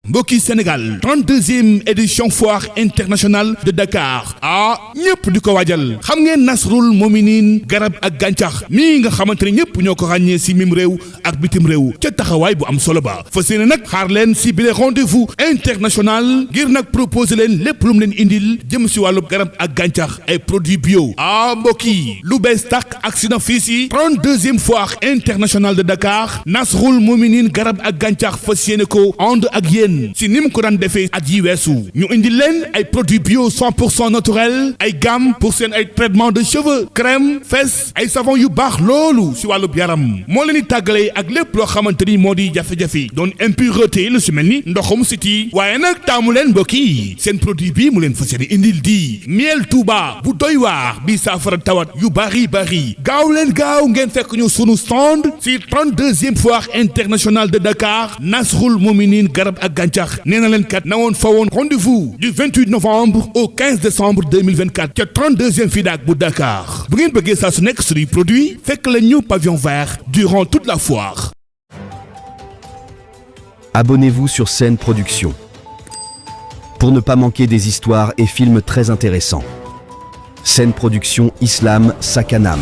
mbokki Sénégal 32e édition foire internationale de Dakar ñëpp di ko waajal xam ngeen Nasrul Mominin garab ak gàncax mii nga xamante ne ñëpp ñoo ko ràññee si mim réew ak bitim réew ca taxawaay bu am solo ba fas yéene nag xaar leen si bile rendez-vous international ngir nag proposer leen lépp lu mu leen indil jëm si wàllu garab ak gàncax ay produits bio mbokk yi lu bees tàq ak si na fii si 32e foire internationale de Dakar Nasrul Mominin garab ak gàncax fas yéene ko ànd ak yéen si ni mu ko daan defee at yi weesu ñu indi leen ay produits bio 100% naturel ay gamme pour seen ay traitement de cheveux crème fesses ay savon yu baax loolu si wàllub yaram moo leen di tàggalee ak lépp loo xamante ni moo di jafe-jafe doon impureté lu si mel ni ndoxum siti waaye nag taamu leen mbokk yi seen produit bi mu leen fas yéene indil di miel Touba bu doy waar bi saafara tawat yu bari gaaw leen gaaw ngeen fekk ñu sunu stand si 32e foire internationale de Dakar Nasrul Mominin garab ak gàncax nee na leen kat na woon fa woon rendez-vous du 28 novembre au 15 décembre 2024 ca 32e FIDAK bu Dakar bu ngeen bëggee saa su nekk suñuy produit fekk la ñu pavillon vert durant toute la foire. Abonnez-vous sur Sen Production pour ne pas manquer des histoires et films très intéressants. Sen Production Islam Sakanam.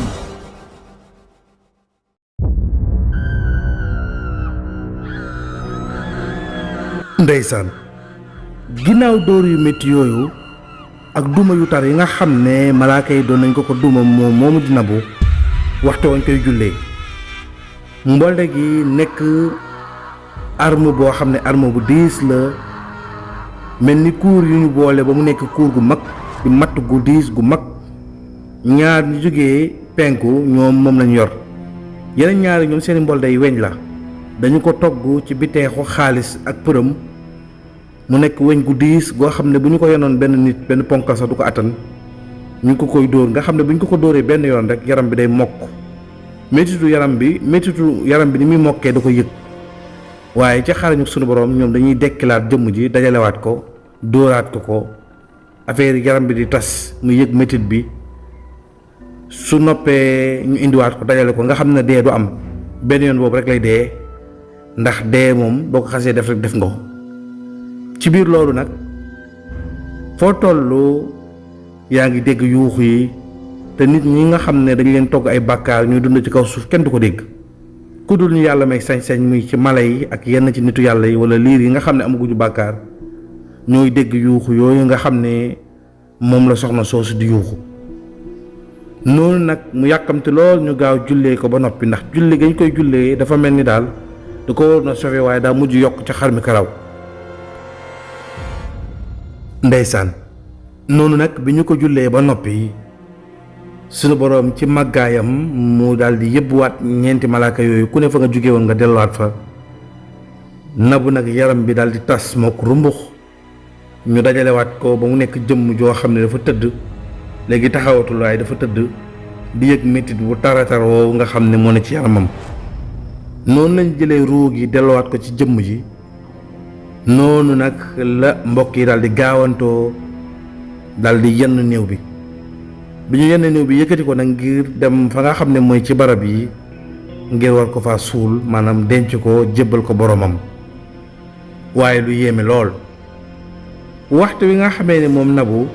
ndeysaan ginnaaw dóor yu métti yooyu ak duma yu tar yi nga xam ne malaaka yi doon nañ ko duma moomu di Nabou waxtu wañ koy jullee mbolde gi nekk arme boo xam ne arme bu diis la mel ni kuur yu ñu boole ba mu nekk kuur gu mag di matt gu diis gu mag ñaar ñu jógee penku ñoom moom lañ yor yeneen ñaari ñoom seeni mbolde yi weñ la dañu ko togg ci biteexu xaalis ak përëm mu nekk weñ gu diis goo xam ne bu ñu ko yonoon benn nit benn ponkal sax du ko attan ñu ngi ko koy dóor nga xam ne bu ñu ko dóoree benn yoon rek yaram bi day mokk métitu yaram bi ni muy mokkee da ko yëg waaye ca xarañu sunu borom ñoom dañuy dekkilaat jëmm ji dajalewaat ko dóoraat ko affaire yaram bi di tas mu yëg métit bi su noppee ñu indiwaat ko dajale ko nga xam ne dee du am benn yoon boobu rek lay dee ndax dee moom boo ko xasee def rek def nga ko ci biir loolu nag foo tollu yaa ngi dégg yuuxu yi te nit ñi nga xam ne dañ leen togg ay bàkkaar ñuy dund ci kaw suuf kenn du ko dégg ku dul ñu yàlla may sañ-sañ muy ci mala yi ak yenn ci nitu yàlla yi wala liir yi nga xam ne amaguñu bàkkaar ñooy dégg yuuxu yooyu nga xam ne moom la soxna soosu di yuuxu noonu nag mu yàkkamte lool ñu gaaw jullee ko ba noppi ndax julli gañ koy jullee dafa mel ni daal da ko war na sauvé waaye daa mujj yokk ca xar mi karaw ndeysaan noonu nag bi ñu ko jullee ba noppi suñu boroom ci màggaayam mu daal di yëbbuwaat ñeenti malaaka yooyu ku ne fa nga jóge woon nga delluwaat fa Nabou nag yaram bi daal di tas mook rumbux ñu dajalewaat ko ba mu nekk jëmm joo xam ne dafa tëdd léegi taxawatul waaye dafa tëdd di yëg métit bu taratar woowu nga xam ne moo ne ci yaramam noonu lañ jëlee ruu gi delluwaat ko ci jëmm ji noonu nag la mbokk yi daal di gaawantoo daal di yenn néew bi ñu yenn néew bi yëkkati ko nag ngir dem fa nga xam ne mooy ci barab yi ngir war ko faa suul maanaam denc ko jébbal ko boromam waaye lu yéeme lool waxtu wi nga xamee ne moom Nabou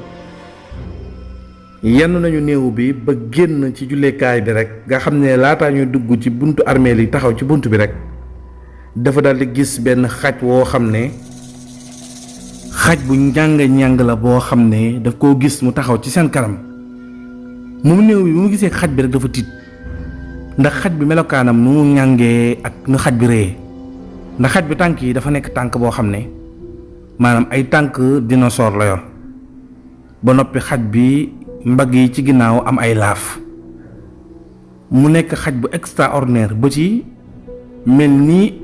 yenn nañu néew bi ba génn ci jullekaay bi rek nga xam ne laataa ñuy dugg ci buntu armeel yi taxaw ci bunt bi rek dafa daal di gis benn xaj woo xam ne xaj bu njàng la boo xam ne daf koo gis mu taxaw ci seen kanam moom néew bi bu mu gisee xaj bi rek dafa tiit ndax xaj bi melokaanam nu mu ñàngee ak nu xaj bi réyee ndax xaj bi tànk yi dafa nekk tànk boo xam ne maanaam ay tànk dinosaure la yor ba noppi xaj bi mbagg yi ci ginnaaw am ay laaf mu nekk xaj bu extraordinaire bët yi mel ni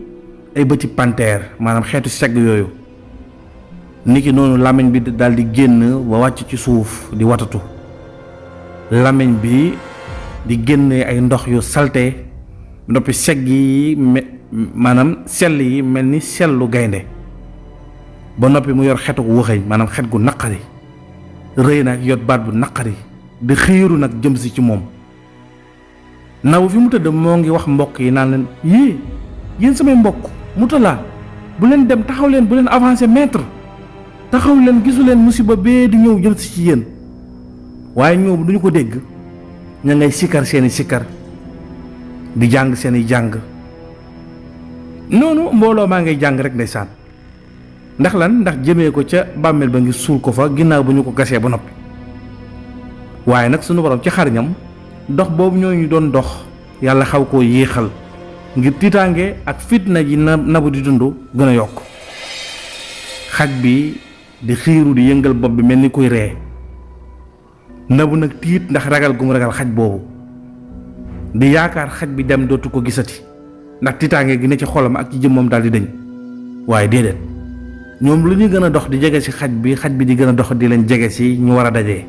ay bëti panthère maanaam xeetu segg yooyu niki noonu làmmiñ bi daal di génn ba wàcc ci suuf di watatu làmmiñ bi di génne ay ndox yu salte noppi segg yi maanaam sell yi mel ni sellu gaynde ba noppi mu yor xetu wëxëñ maanaam xet gu naqari rëy nag yot baat bu naqari di xiiru nag jëm si ci moom Nabou fi mu tëdd moo ngi wax mbokk yi naan leen yéen samay mbokk Moutalla bu leen dem taxaw leen, bu leen avancer maître, taxaw leen, gisu leen musiba bee di ñëw jël si ci yéen. waaye ñoom duñu ko dégg, ña ngay sikkar seeni sikkar di jàng seeni jàng. noonu mbooloo maa ngay jàng rek ndeysaan. ndax lan? ndax jëmee ko ca bàmmeel ba ngir suul ko fa ginnaaw bu ñu ko gasee ba noppi. waaye nag sunu borom ci xariñam dox boobu ñooñu doon dox yàlla xaw koo yéexal ngir tiitaange ak fitna ji nabu di dund gën a yokk. xaj bi di xiiru di yëngal bopp bi mel ni kuy ree. nabu nag tiit ndax ragal gu mu ragal xaj boobu, di yaakaar xaj bi dem dootu ko gisati ndax tiitaange gi ne ci xolam ak ci jëmmam daal di dëñ. waaye déedéet, ñoom lu ñu gën a dox di jege ci xaj bi di gën a dox di leen jege si ñu war a dajee.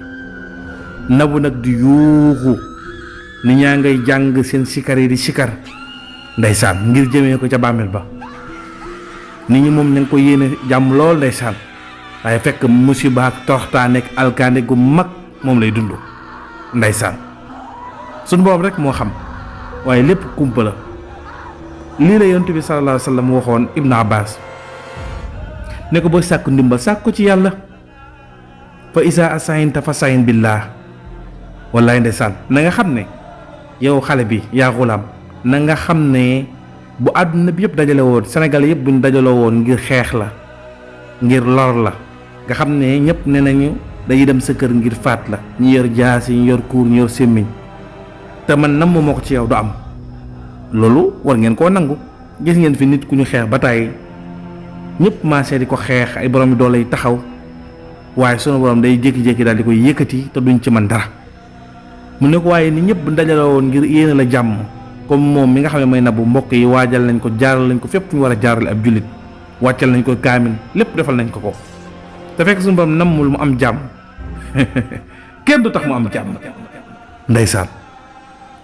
nabu nag di yuuxu, ni ñaa ngay jàng seen sikar yi di sikar ndeysaan ngir jëmee ko ca bàmmeel ba. nit ñi moom ña ngi ko yéene jàmm lool ndeysaan, waaye fekk musiba ak toroxtaane ak alkaande gu mag moom lay dund ndeysaan. suñ boobu rek moo xam, waaye lépp kumpa la. lii la yonent bi sallallahu alayhi wa sallam waxoon Ibn Abbas ne ko booy sàkku ndimbal sàkk ko ci yàlla, fa isa asayinta fa sayin billah. wallaay ndeysaan, na nga xam ne yow xale bi yaa xulaam, na nga xam ne bu àdduna bi yëpp dajale woon, Sénégal yëpp buñ dajaloo woon ngir xeex la, ngir lor la, nga xam ne ñëpp ne nañu dañuy dem sa kër ngir faat la, ñu yor jaas yi, ñu yor kuur, ñu yor sémmiñ, te man nam moo ko ci yow du am. loolu war ngeen koo nangu. gis ngeen fi nit ku ñu xeex ba tàyyi ñëpp maasee di ko xeex, ay borom doole yi taxaw, waaye sunu borom day jékki-jékki daal di koy yëkkati te duñ ci man dara. mu ne ko waaye ni ñëpp dajaloo woon ngir yéene la jàmm, comme moom mi nga xam ne mooy nabu, mbokk yi waajal nañ ko, jaaral nañ ko fépp fu ñu war a jaarale ab jullit, wàccal nañ ko kaamin, lépp defal nañ ko ko, te fekk suñu borom nammul mu am jàmm kenn du tax mu am jàmm ndeysaan.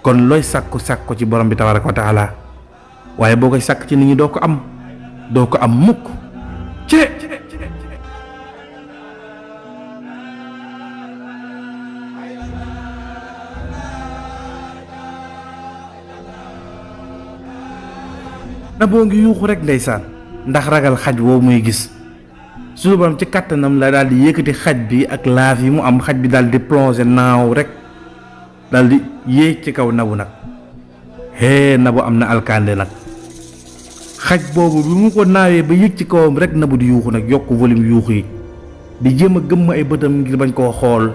kon looy sàkku ko ci borom bi tabaraka wa taala, waaye boo koy sàkk ci nit ñi doo ko am mukk. na boo ngi yuuxu rek ndeysaan ndax ragal xaj woo muy gis. suñu borom ci kàttanam la daal di yëkkati xaj bi ak laaf yi mu am, xaj bi daal di plongé naaw rek daal di yéeg ci kaw nabu nag. nabu am na alkande nag. xaj boobu bi mu ko naawee ba yéeg ci kawam rek nabu di yuuxu nag, yokk volume yuuxu yi, di jéem a gëmm ay bëtam ngir bañ koo xool.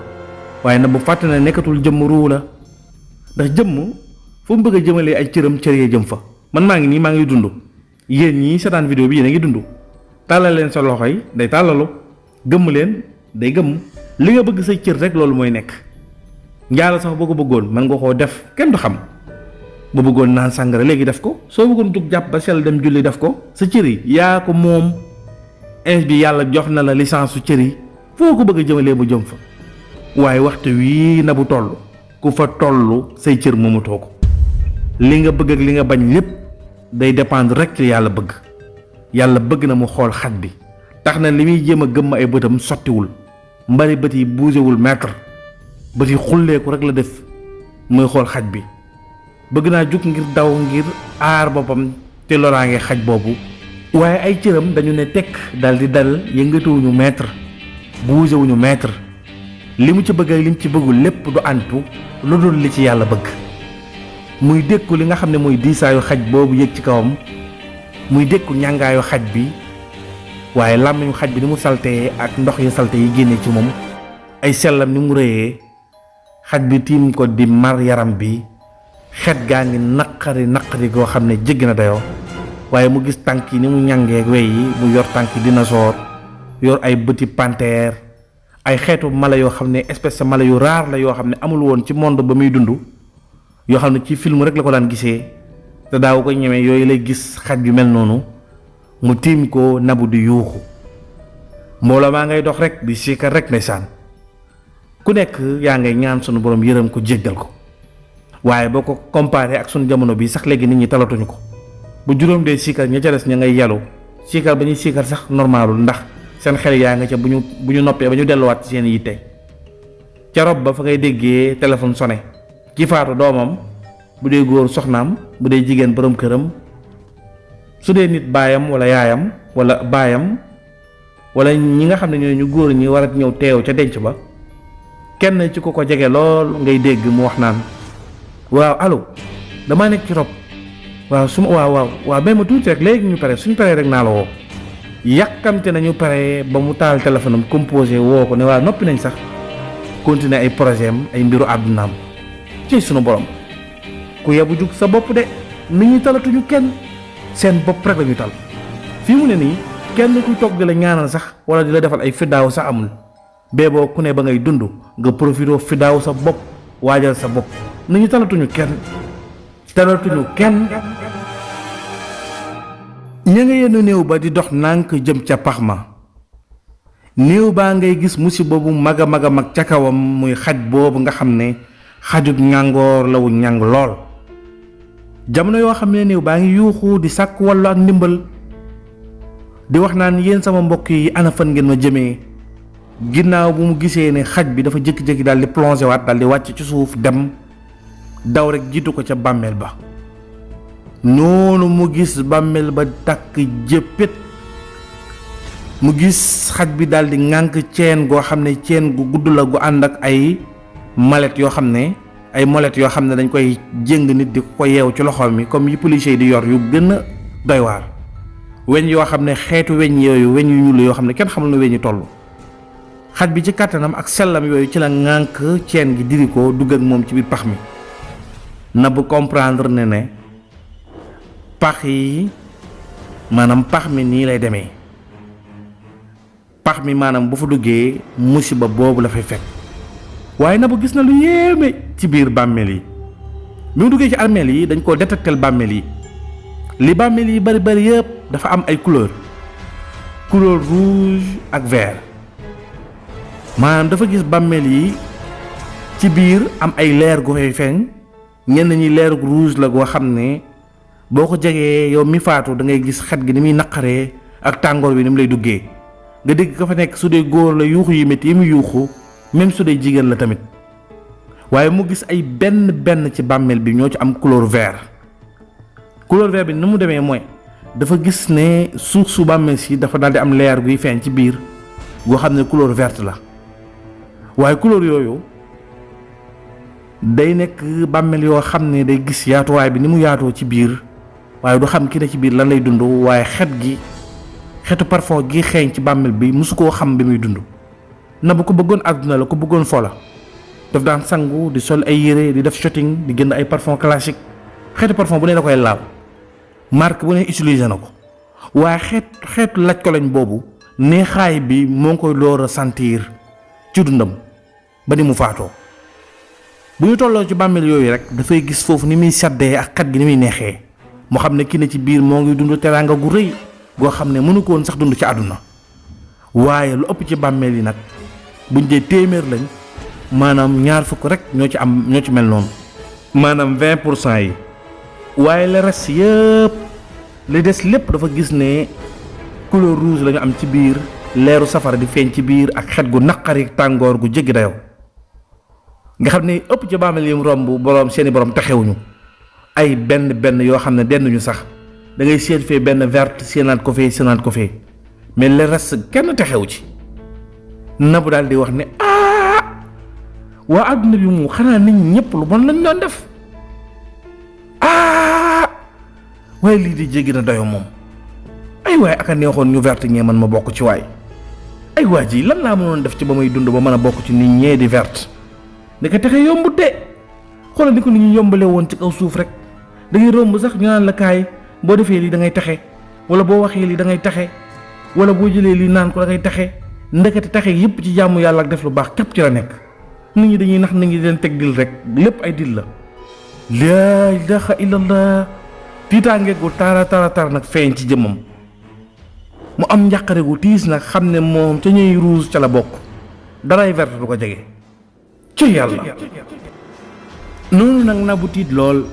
waaye nabu fàtte na nekkatul jëmm ruu la, ndax jëmm fu mu bëgg a jëmalee ay cëram, cër yee jëm fa. man maa ngi nii, maa ngi dund, yéen ñii seetaan vidéo bi yéen a ngi dund. tàllal leen sa loxo yi day tàllalu, gëmm leen day gëmm. li nga bëgg say cër rek loolu mooy nekk. njaalo sax boo ko bëggoon mën nga koo def kenn du xam. boo bëggoon naan sàngara léegi def ko, soo bëggoon jug jàpp ba sell dem julli def ko. sa cër yi yaa ko moom. bi yàlla jox na la licence su cër yi, foo ko bëgg a jëmalee mu jëm fa. waaye waxtu wii na bu toll, ku fa toll say cër moomatoo ko. li nga bëgg ak li nga bañ lépp day dépendre rek ci yàlla bëgg. yàlla bëgg na mu xool xaj bi, tax na li muy jéem a gëmm ay bëtam sottiwul, mbari bët yi bougéwul mètre, bët yi xulleeku rek la def, muy xool xaj bi. bëgg naa jug ngir daw ngir aar boppam te loraange xaj boobu, waaye ay cëram dañu ne tekk dal di dal, yëngatuwuñu mètre, bougéwuñu mètre. li mu ci bëgg ak li mu ci bëggul lépp du antu lu dul li ci yàlla bëgg. muy dékku li nga xam ne mooy diisaayu xaj boobu yëg ci kawam, muy dékku ñàngaayu xaj bi, waaye làmmiñu xaj bi ni mu saltee ak ndox yi salte yi génne ci moom, ay sellam ni mu rëyee, xaj bi tiim ko di mar yaram bi, xet gaa ngi naqari goo xam ne jéggi na dayoo. waaye mu gis tànk yi ni mu ñàngee wey yi, mu yor tànk dinosaure, yor ay bëti panthère, ay xeetu mala yoo xam ne espèce mala yu raar la yoo xam ne amul woon ci monde ba muy dund, yoo xam ne ci film rek la ko daan gisee te daaw ko ñemee. yooyu lay gis xaj yu mel noonu, mu tiim ko nabu di yuuxu. mbooloo maa ngay dox rek di siikar rek ndeysaan, ku nekk yaa ngay ñaan sunu borom yërëm ko, jéggal ko. waaye boo ko comparé ak sunu jamono bi sax léegi nit ñi talatuñu ko. bu juróom dee siikar ña ca des ña ngay yalu, siikar ba ñuy siikar sax normalul, ndax seen xel yaa nga ca bu ñu noppee ba ñu delluwaat ci seen yitte. ca rob ba fa ngay déggee téléphone sonné, ki faatu doomam, bu dee góor soxnaam, bu dee jigéen borom këram, su dee nit baayam wala yaayam wala baayam wala ñi nga xam ne ñooy ñu góor ñi war a ñëw teew ca denc ba kenn ci ko jege lool ngay dégg mu wax naan waaw allo damaa nekk ci rob waaw su ma waaw may ma tuuti rek léegi ñu pare suñu paree rek naa la woo yàkkamte nañu pare ba mu taal téléphone am composé woo ko ne waa noppi nañ sax continuer ay projet am ay mbiru àddunaam ci sunu borom ku yebu jug sa bopp de nit ñi talatuñu kenn seen bopp rek la ñu tal fii mu ne nii kenn kuy toog di la ñaanal sax wala di la defal ay fiddaaw sax amul bee boo ku ne ba ngay dund nga profité fiddaaw sa bopp waajal sa bopp nit ñi talatuñu kenn ña nga yenn néew ba di dox nànk jëm ca pax ma néew baa ngay gis musiba bu mag a mag ca kawam muy xaj boobu nga xam ne xajut ñàngoor la wu ñàng lool jamono yoo xam ne néew baa ngi yuuxu di sàkk wàllu ak ndimbal di wax naan yéen sama mbokk yi ana fan ngeen ma jëmee ginnaaw bu mu gisee ne xaj bi dafa jékki-jékki daal di plongé waat daal di wàcc ci suuf dem daw rek jiitu ko ca bàmmeel ba noonu mu gis bàmmeel ba tàkk jëppét mu gis xaj bi daal di ŋànk ceen goo xam ne ceen gu gudd la gu ànd ak ay malet yoo xam ne dañ koy jéng nit di ko yeew ci loxoom mi comme yi policiers yi di yor yu gën a doy waar weñ yoo xam ne xeetu weñ yooyu weñ yu ñuul yoo xam ne kenn xamul na weñ yi toll xaj bi ci kàttanam ak sellam yooyu ci la ŋànk ceen gi diri ko dugg ak moom ci biir pax mi na bu comprendre ne pax yi maanaam pax mi nii lay demee pax mi maanaam bu fa duggee musiba boobu la fay fekk waaye na bu gis na lu yéeme ci biir bàmmeel yi bi mu duggee ci armeel yi dañ koo détectel bàmmeel yi li bàmmeel yi bari yëpp dafa am ay couleur rouge ak vert maanaam dafa gis bàmmeel yi ci biir am ay leer gu fay feeñ ñenn ñi leer rouge la goo xam ne boo ko jegee yow mi faatu da ngay gis xet gi ni muy naqaree ak tàngoor bi ni mu lay duggee nga dégg ka fa nekk su dee góor la yuuxu yi métti yi mu yuuxu même su dee jigéen la tamit waaye mu gis ay benn ci bàmmeel bi ñoo ci am couleur vert bi ni mu demee mooy dafa gis ne suuf su bàmmeel si dafa daal di am leer guy feeñ ci biir goo xam ne couleur verte la waaye couleur yooyu day nekk bàmmeel yoo xam ne day gis yaatuwaay bi ni mu yaatoo ci biir waaye du xam ki ne ci biir lan lay dund waaye xetu parfum gi xeeñ ci bàmmeel bi musu koo xam bi muy dund na bu ko bëggoon àdduna la ko bëggoon fola daf daan sangu di sol ay yére di def shopping di gënd ay parfum classique xeetu parfum bu ne da koy laal marque bu ne utilisé na ko waaye xeetu laj ko lañ boobu neexaay bi moo ngi koy door a sentir ci dundam ba ni mu faatoo bu ñu tolloo ci bàmmeel yooyu rek dafay gis foofu ni muy saddee ak xet gi ni muy neexee mu xam ne ki ne ci biir moo ngi dund teraanga gu rëy goo xam ne mënu ko woon sax dund ci àdduna waaye lu ëpp ci bàmmeel yi nag buñ dee téeméer lañ maanaam 20 rek ñoo ci mel noonu maanaam 20% yi waaye le reste yëpp li des lépp dafa gis ne couleur rouge la ñu am ci biir leeru safara di feeñ ci biir ak xet gu naqari tàngoor gu jéggi dayoo nga xam ne ëpp ci bàmmeel yi mu romb seeni borom taxewuñu ay benn yoo xam ne denduñu sax da ngay seet fee benn verte séenaat ko fee mais le reste kenn taxewu ci nabu daal di wax ne waa àdduna bi mu xanaa nit ñi ñëpp lu bon lañ doon def waaye lii di jéggi na dayoo moom ay waay aka neexoon ñu verte ñee man ma bokk ci waay ay waa ji lan laa mënoon def ci ba may dund ba mën a bokk ci nit ñee di verte ndeke texe yombut de xoolal ni ko nit ñi yombale woon ci kaw suuf rek da ngay romb sax ñu naan la kaay boo defee lii da ngay taxe wala boo waxee lii da ngay taxe wala boo jëlee lii naan ko da ngay taxe ndekete taxe yépp ci jàmm yàlla ak def lu baax képp ci la nekk nit ñi dañuy nax nit ñi di leen teg dil rek lépp ay dil la laa ilaha illallah tiitaange gu tara nag feeñ ci jëmmam mu am njàqare gu tiis nag xam ne moom ca ñuy ruus ca la bokk daray verte du ko jege ci yàlla noonu nag na bu tiit lool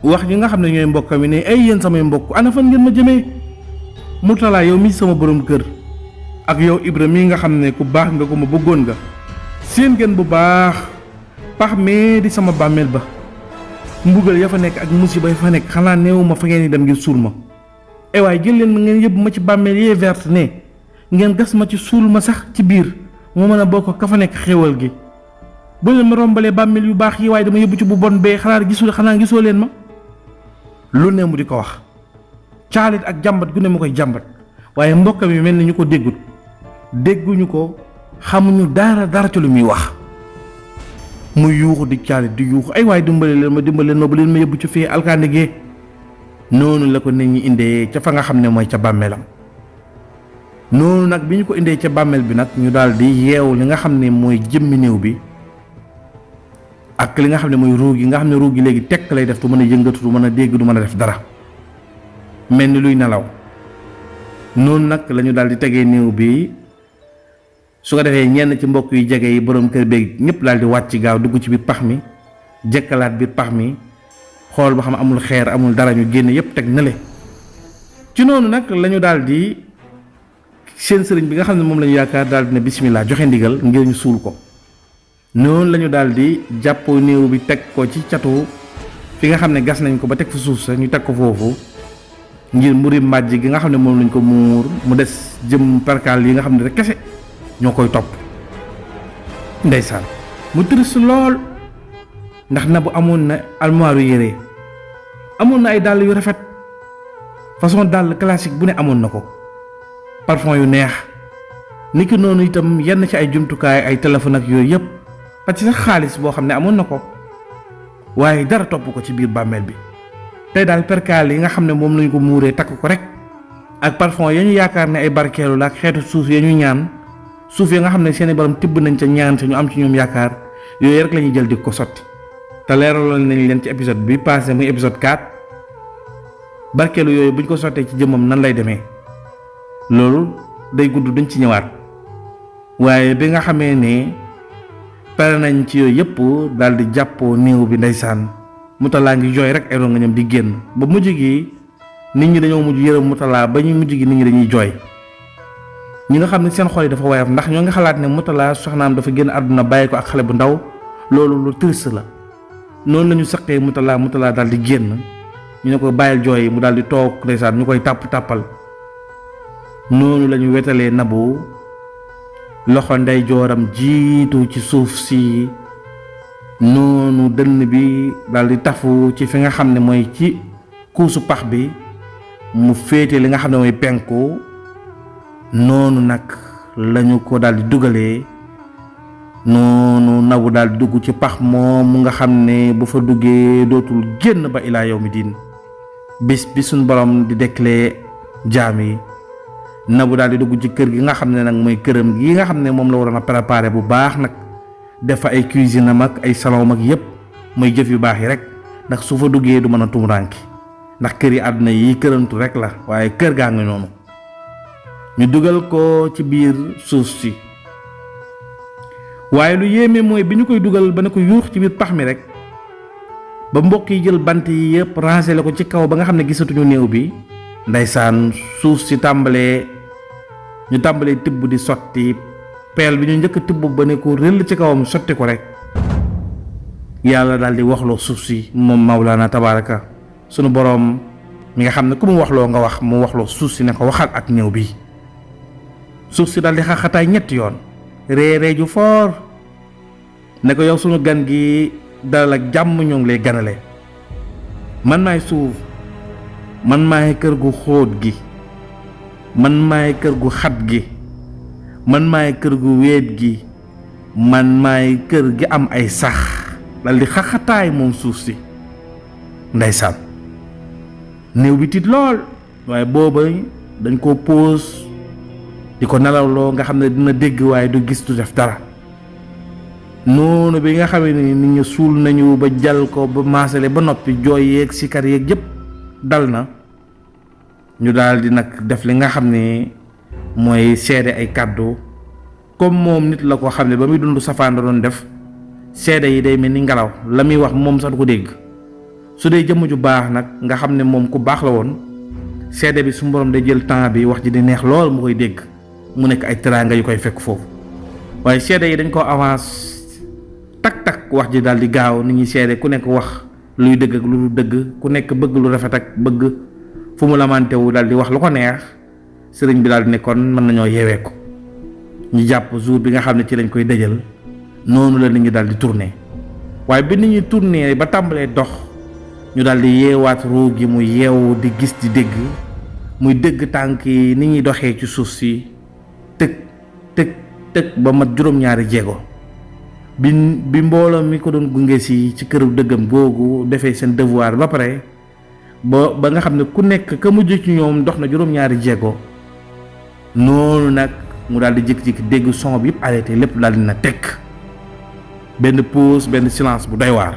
wax ñi nga xam ne ñooy mbokkam yi ne ay yéen samay mbokk ana fan ngeen ma jëmee Murtala yow mi sama borom kër ak yow Ibra mi nga xam ne ku baax nga ko ma bëggoon nga seen ngeen bu baax pax mee di sama bàmmeel ba mbugal ya fa nekk ak musiba ya fa nekk xanaa néew ma fa ngeen di dem ngir suul ma ay waay jël leen ngeen yëbb ma ci bàmmeel yee verte ne ngeen gas ma ci suul ma sax ci biir moo mën a bokk ka fa nekk xéewal gi bu leen ma rombalee bàmmeel yu baax yi waaye dama yóbbu ci bu bon bee xanaa gisoo leen ma lu ne mu di ko wax caalit ak jàmbat gu ne mu koy jàmbat waaye mbokk mi mel ni ñu ko dégguñu ko xamuñu dara ci lu muy wax muy yuuxu di caalit di yuuxu ay waay dimbale leen ma bu leen ma yóbbu ci fii alkaande gee noonu la ko nit ñi indee ca fa nga xam ne mooy ca bàmmeelam noonu nag bi ñu ko indee ca bàmmeel bi nag ñu daal di yeew li nga xam ne mooy jëmmi néew bi ak li nga xam ne mooy ruug yi nga xam ne ruug yi léegi tekk lay def du mën a yëngatu du mën a dégg du mën a def dara mel ni luy nelaw noonu nag la ñu daal di tegee néew bi su ko defee ñenn ci mbokk yu jege yi borom kër beeg ñëpp daal di wàcc gaaw dugg ci biir pax mi jëkkalaat biir pax mi xool ba xam amul xeer amul dara ñu génne yëpp teg nële ci noonu nag la ñu daal di seen sëriñ bi nga xam ne moom la ñu yaakaar daal di ne bismillah joxe ndigal ngir ñu suul ko noonu la ñu daal di jàppoo néew bi teg ko ci catu fi nga xam ne gas nañ ko ba teg fa suuf sa ñu teg ko foofu ngir mburi mbàjj gi nga xam ne moom lañ ko muur mu des jëm perkaal yi nga xam ne rek kese ñoo koy topp ndeysaan mu triste lool ndax na bu amoon na almoire yu yére amoon na ay dàll yu rafet façon dàll classique bu ne amoon na ko parfum yu neex niki noonu itam yenn ci ay jumtukaay ay téléphone ak yooyu yëpp parce que sax xaalis boo xam ne amoon na ko waaye dara topp ko ci biir bàmmeel bi tey daal perkaal yi nga xam ne moom lañu ko muuree takk ko rek ak parfum ya ñu yaakaar ne ay barkeelu la ak xeetu suuf ya ñu ñaan suuf ya nga xam ne seeni borom tibb nañ ca ñaan te ñu am ci ñoom yaakaar yooyu rek la ñuy jël di ko sotti te leeraloon nañ leen ci épisode bi passé muy épisode 4 barkeelu yooyu buñ ko sottee ci jëmmam nan lay demee loolu day gudd duñ ci ñëwaat waaye bi nga xamee ne pare nañ ci yooyu yëpp daal di jàppoo néew bi ndeysaan Mutala ngi jooy rek ay rongañam di génn ba mujj gi nit ñi dañoo mujj yërëm Mutala ba ñu mujj gi nit ñi dañuy jooy ñi nga xam ne seen xol yi dafa woyof ndax ñoo ngi xalaat ne Mutala soxnaam dafa génn àdduna bàyyi ko ak xale bu ndaw loolu lu triste la noonu la ñu saqee Mutala daal di génn ñu ne ko bàyyil jooy mu daal di toog ndeysaan ñu koy tàppal noonu la ñu wetalee Nabou loxo ndey jooram jiitu ci suuf si noonu dënn bi daal di tafu ci fi nga xam ne mooy ci kuusu pax bi mu féete li nga xam ne mooy penku noonu nag lañu ko daal di dugalee noonu Nabou daal di dugg ci pax moom mu nga xam ne bu fa duggee dootul génn ba ilaa yawmi diin bis bi suñ borom di deklee jaam yi Nabou daal di dugg ci kër gi nga xam ne nag mooy këram gi nga xam ne moom la waroon a préparer bu baax nag def fa ay cuisine am ak ay salon mag yépp mooy jëf yu baax yi rek ndax su fa duggee du mën a tumuraanki ndax kër yi àdduna yi kërantu rek la waaye kër gaa ngi noonu ñu dugal ko ci biir suuf si waaye lu yéeme mooy bi ñu koy dugal ba ne ko yuux ci biir pax mi rek ba mbokk yi jël bant yi yëpp rangé la ko ci kaw ba nga xam ne gisatuñu néew bi ndaysaan suuf si ñu tàmbalee tibb di sotti peel bi ñu njëkk tibb ba ne ko rëll ci kawam sotti ko rek yàlla daal di waxloo suuf si moom Mawlana tabaraka sunu boroom mi nga xam ne ku mu waxloo nga wax mu waxloo suuf si ne ko waxal ak néew bi suuf si daal di xaxataay ñetti yoon réeree ju foor ne ko yow sunu gan gi dalal ak jàmm ñoo ngi lay ganale man maay suuf man maay kër gu xóot gi man maay kër gu xat gi man maay kër gu wéet gi man maay kër gi am ay sax dal di xaxataay moom suuf si ndeysaan néew bi tiit lool waaye booba dañ koo pose di ko nelawloo nga xam ne dina dégg waaye du gis du def dara noonu bi nga xamee ne nit ñi suul nañu ba jal ko ba maasale ba noppi jooy yeeg sikar yeeg yëpp dal na ñu daal di nag def li nga xam ne mooy seede ay kàddu comme moom nit la koo xam ne ba muy dund safaan da doon def seede yi day mel ni ngelaw la muy wax moom sax du ko dégg su dee jëmm ju baax nag nga xam ne moom ku baax la woon seede bi su borom day jël temps bi wax ji di neex lool mu koy dégg mu nekk ay teraanga yu koy fekk foofu waaye seede yi dañ ko avance tak wax ji daal di gaaw nit ñi seede ku nekk wax luy dëgg ak lu dul dëgg ku nekk bëgg lu rafet ak bëgg fu mu lamante wu daal di wax lu ko neex sëriñ bi daal di ne kon mën nañoo yeewee ko ñu jàpp jour bi nga xam ne ci lañ koy dëjal noonu la nit ñi daal di tourné waaye bi nit ñi tourné ba tàmbalee dox ñu daal di yeewaat ruu gi mu yeewu di gis di dégg muy dégg tànk yi ni ñuy doxee ci suuf si tëg tëg tëg ba mat juróom-ñaari jéego bi mbooloo mi ko doon gunge si ci këru dëggam googu defee seen devoir ba pare ba nga xam ne ku nekk ka mujj ci ñoom dox na juróom-ñaari jéego noonu nag mu daal di jékki-jékki dégg son bi yëpp arrêté lépp daal dina tekk benn pause benn silence bu doy waar.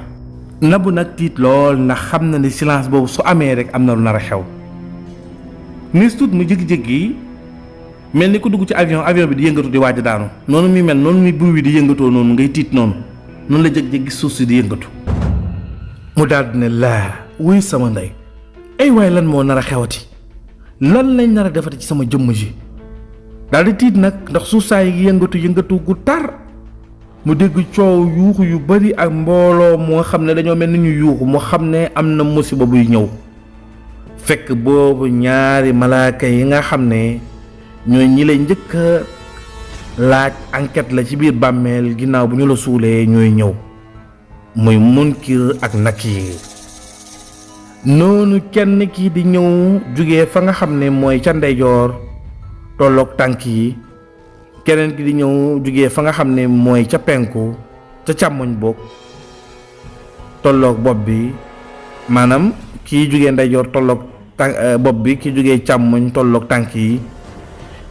Nabou nag tiit lool ndax xam na ni silence boobu su amee rek am na lu nar a xew nis tuut mu jékki-jékki mel ni ku dugg ci avion bi di yëngatu di waaj daanu noonu muy mel noonu muy bruit bi di yëngatoo noonu ngay tiit noonu la jékki-jékki suuf si di yëngatu mu daal di ne laa wuy sama ndey ay waay lan moo nar a xewati lan lañ nar a defati ci sama jëmm ji daal di tiit nag ndax suuf saa yi yëngatu gu tar mu dégg coow yuuxu yu bari ak mbooloo moo xam ne dañoo mel ni ñu yuuxu mu xam ne am na musiba buy ñëw fekk boobu ñaari malaaka yi nga xam ne ñooy ñi lay njëkk a laaj enquête la ci biir bàmmeel ginnaaw bu ñu la suulee ñooy ñëw muy Munkir ak Nakiir noonu kenn kii di ñëw jóge fa nga xam ne mooy ca ndeyjoor tolloog tànk yi keneen ki di ñëw jóge fa nga xam ne mooy ca penku ca càmmoñ boog tolloog bopp bi maanaam kii jóge ndeyjoor tolloog bopp bi ki jóge càmmoñ tolloog tànk yi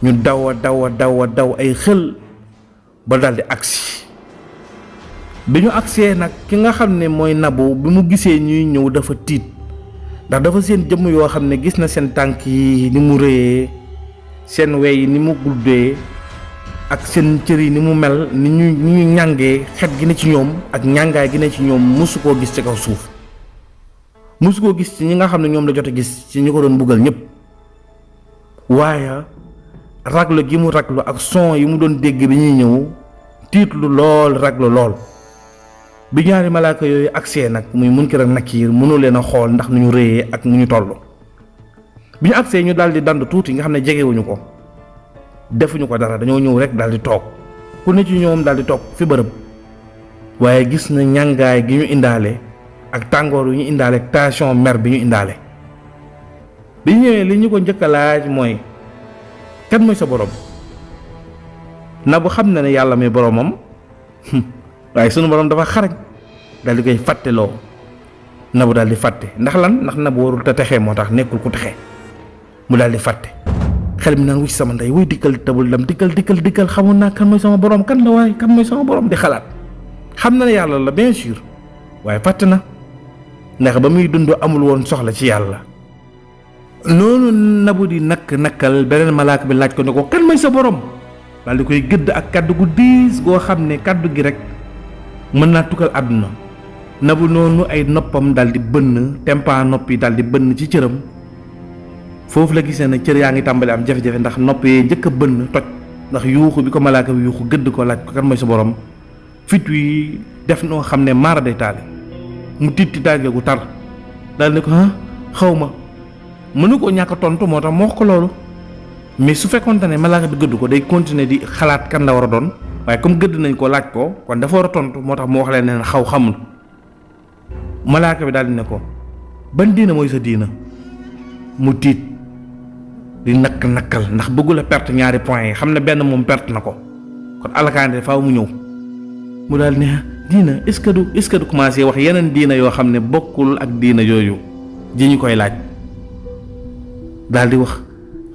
ñu daw ay xel ba daldi agsi bi ñu agsee nag ki nga xam ne mooy Nabou bi mu gisee ñuy ñëw dafa tiit ndax dafa seen jëmm yoo xam ne gis na seen tànk yi ni mu rëyee seen wey yi ni mu guddee ak seen cër yi ni mu mel ni ñu ñàngee xet gi ne ci ñoom ak ñàngaay gi ne ci ñoom mosu koo gis ci kaw suuf mosu koo gis ci ñi nga xam ne ñoom la jot a gis ci ñi ko doon buggal ñëpp waaye raglu gi mu raglu ak son yi mu doon dégg bi ñuy ñëw tiitlu lool raglu lool bi ñaari malaaka yooyu agsee nag muy Munkir ak Nakiir mënu leen a xool ndax nu ñu rëyee ak nu ñu toll bi ñu agsee ñu daal di dand tuuti nga xam ne jegewuñu ko defuñu ko dara dañoo ñëw rek daal di toog ku ne ci ñoom daal di toog fi bërëb waaye gis na ñàngaay gi ñu indaale ak tàngoor yu ñu indaale ak tension mer bi ñu indaale bi ñu ñëwee li ñu ko njëkk a laaj mooy kan mooy sa borom Nabou xam na ne yàlla muy boromam waaye sunu borom dafa xarañ daal di koy fàtteloo Nabou daal di fàtte ndax lan ndax Nabou warul te texee moo tax nekkul ku texee mu daal di fàtte xel mi naan wuy sama ndey wuy dikkal tabul dem dikkal xamoon naa kan mooy sama borom kan la waaye kan mooy sama borom di xalaat xam na ne yàlla la bien sûr waaye fàtte na ndax ba muy dund amul woon soxla ci yàlla noonu Nabou di nakkal beneen malaaka bi laaj ko ne ko kan mooy sa borom daal di koy gëdd ak kaddu gu diis goo xam ne kaddu gi rek mën naa tukkal àdduna Nabou noonu ay noppam daal di bënn tempa noppi daal di bënn ci cëram foofu la gisee ne cër yaa ngi tàmbali am jafe-jafe ndax nopp yee njëkk a bënn toj ndax yuuxu bi ko malaaka bi yuuxu gëdd ko laaj ko kan mooy sa borom fit wi def noo xam ne maara day taali mu tiit daage gu tar daal ne ko xaw ma mënu ko ñàkk tontu moo tax moo wax ko loolu mais su fekkoonte ne malaaka bi gëdd ko day continuer di xalaat kan la war a doon waaye comme gëdd nañ ko laaj ko kon dafa war a tontu moo tax mu wax leen ne xamul malaaka bi daal di ne ko ban diina mooy sa diina mu tiit di nakkal ndax bëggul a perte ñaari points yi xam ne benn moom perte na ko kon alakaande faaw mu ñëw mu daal ne diina est-ce que du commencé wax yeneen diina yoo xam ne bokkul ak diina yooyu ji ñu koy laaj daal di wax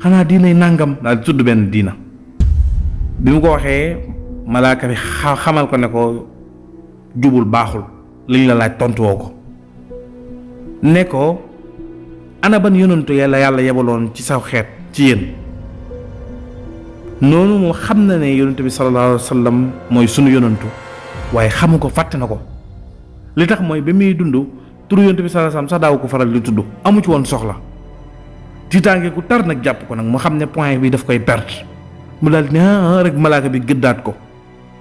xanaa diinay nàngam daal di tudd benn diina bi mu ko waxee malaaka bi xamal ko ne ko jubul baaxul liñ la laaj tontuwoo ko ne ko ana ban yonantu yàlla yebaloon ci saw xeet ci yéen noonu moom xam na ne yonantu bi sallallahu alayhi wa sallam mooy sunu yonantu waaye xamu ko fàtte na ko li tax mooy ba muy dund turu yonantu bi sallallahu alayhi wa sallam sax daaw ko faral di tudd amu ci woon soxla tiitaange ku tar nag jàpp ko nag mu xam ne point bi daf koy perte mu daal ne rek malaaka bi gëddaat ko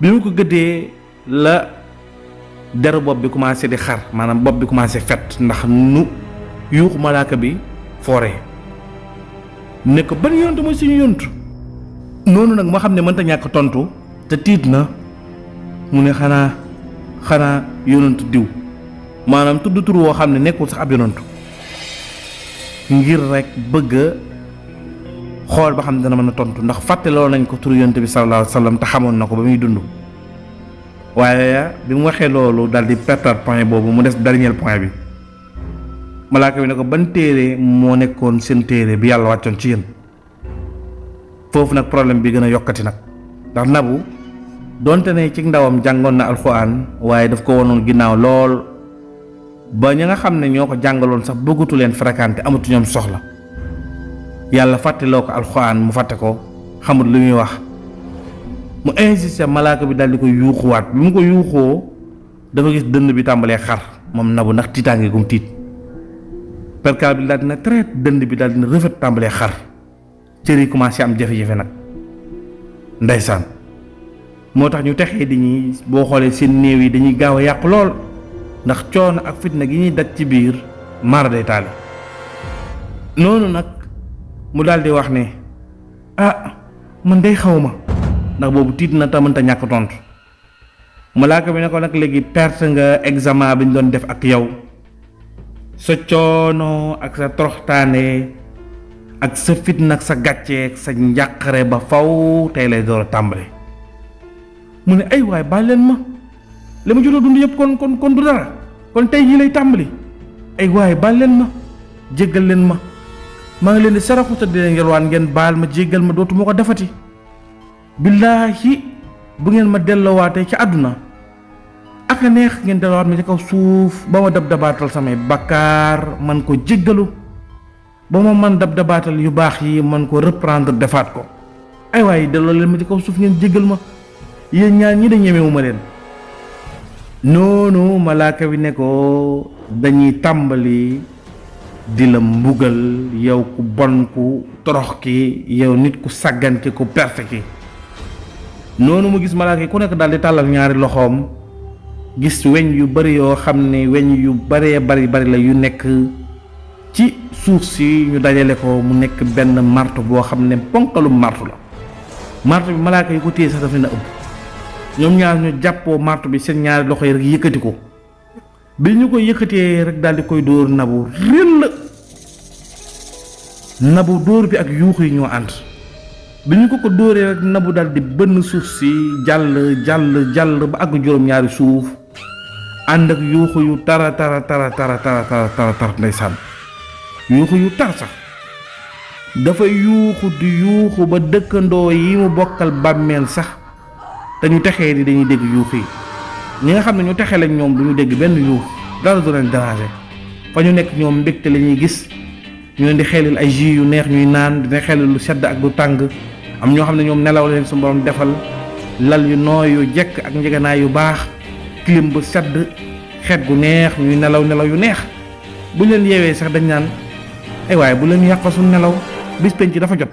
bi mu ko gëddee la deru bopp bi commencé di xar maanaam bopp bi commencé fet ndax nu yuuxu malaaka bi foore ne ko ban yonent mooy suñu yonent noonu nag moo xam ne mënta ñàkk tontu te tiit na mu ne xanaa yonent diw maanaam tudd tur woo xam ne nekkul sax ab yonent ngir rek bëgg xool ba xam ne dana mën a tontu ndax fàtteloo nañ ko tur yonent bi sallallahu alayhi wa sallam te xamoon na ko ba muy dund waaye bi mu waxee loolu daal di perte point boobu mu des dernier point bi malaaka bi ne ko ban téere moo nekkoon seen téere bi yàlla wàccoon ci yéen foofu nag problème bi gën a yokkati nag ndax nabu donte ne ci ndawam jàngoon na alxuraan waaye daf ko wonoon ginnaaw lool ba ña nga xam ne ñoo ko jàngaloon sax bëggatu leen fréquenté amatu ñoom soxla yàlla fàtteloo ko alxuraan mu fàtte ko xamut lu muy wax mu insisté malaaka bi daal di ko yuuxuwaat bi mu ko yuuxoo dafa gis dënn bi tàmbalee xar moom nabu ndax tiitaange gum tiit perkaal bi daal dina traite dënd bi daal dina rëfët tàmbalee xar cër yi commencé am jafe-jafe nag ndeysaan moo tax ñu texee di ñuy boo xoolee seen néew yi dañuy gaaw a yàqu lool ndax coono ak fitna gi ñuy daj ci biir mara day taali noonu nag mu daal di wax ne man day xaw ma ndax boobu tiit na te mënta ñàkk tontu malaaka bi ne ko nag léegi perte nga examen bi ñu doon def ak yow sa coono ak sa toroxtaane ak sa fitna ak sa gàcceeg sa njàqare ba faw tey lay door a tàmbale mu ne ay waay baal leen ma li ma jotoo dund yëpp kon du dara kon tey jii lay tàmbali ay waay baal leen ma jéggal leen ma maa ngi leen di saraxu te di leen yalwaan ngeen baal ma jéggal ma dootuma ko defati billaahi bu ngeen ma delloowaatee ci àdduna ak a neex ngeen delloowaat ma ci kaw suuf ba ma dab dabaatal samay bakkaar man ko jéggalu ba ma man dab dabaatal yu baax yi man ko reprendre defaat ko ay waay delloo leen ma ci kaw suuf ngeen jéggal ma yéen ñaar ñi da ñemewu ma leen noonu malaaka bi ne ko dañuy tàmbali di la mbugal yow ku bon ku torox ki yow nit ku sàggan ki ku perte ki noonu mu gis malaaka yi ku nekk daal di tàllal ñaari loxoom gis weñ yu bari yoo xam ne weñ yu baree bari la yu nekk ci suuf si ñu dajale ko mu nekk benn marto boo xam ne ponkalu marto la marto bi malaaka yi ko téye sax daf leen a ëpp ñoom ñaar ñu jàppoo marto bi seen ñaari loxo yi rek yëkkati ko bi ñu ko yëkkatee rek daal di koy dóor nabu réll nabu dóor bi ak yuuxu yi ñoo ànd bi ñu ko dóoree rek nabu daal di bënn suuf si jàll ba àgg juróom-ñaari suuf ànd ak yuuxu yu tara ndeysaan yuuxu yu tar sax dafa yuuxu di yuuxu ba dëkkandoo yi mu bokkal bàmmeel sax te ñu texee di dañuy dégg yuuxu yi ñi nga xam ne ñu texee lañ ñoom du ñu dégg benn yuux dara du leen déranger fa ñu nekk ñoom mbégte la ñuy gis ñu leen di xelil ay jus yu neex ñuy naan dina xelil lu sedd ak lu tàng am ñoo xam ne ñoom nelaw leen su borom defal lal yu nooy yu jekk ak njëganaay yu baax clim bu sedd xeet gu neex ñuy nelaw yu neex bu leen yeewee sax dañ naan ay waaye bu leen yàq suñu nelaw bis penc dafa jot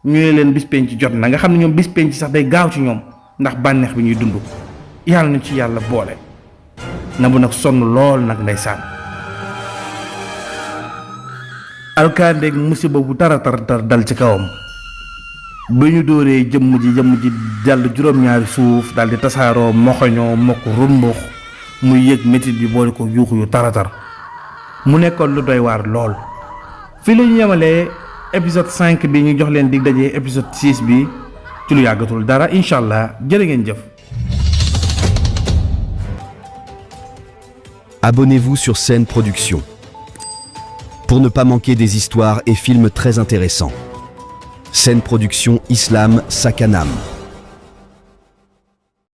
ñu leen bis penc jot na nga xam ne ñoom bis penc sax day gaaw ci ñoom ndax bànneex bi ñuy dund yàlla na ci yàlla boole na bu nag sonn lool nag ndeysaan alkaandeeg musiba bu tar dal ci kawam ba ñu dóoree jëmm ji jàll juróom-ñaari suuf dal di tasaaroo moxoñoo mokk rumbux muy yëg métit bi boole ko yuuxu yu taratar mu nekkoon lu doy waar lool fii la ñu yemalee épisode 5 bi ñu jox leen dig dajee épisode 6 bi ci lu yàggatul dara incha allah jërë ngeen jëf. Abonnez-vous sur Scène Production pour ne pas manquer des histoires et films très intéressants. Scène Production Islam Sakanam.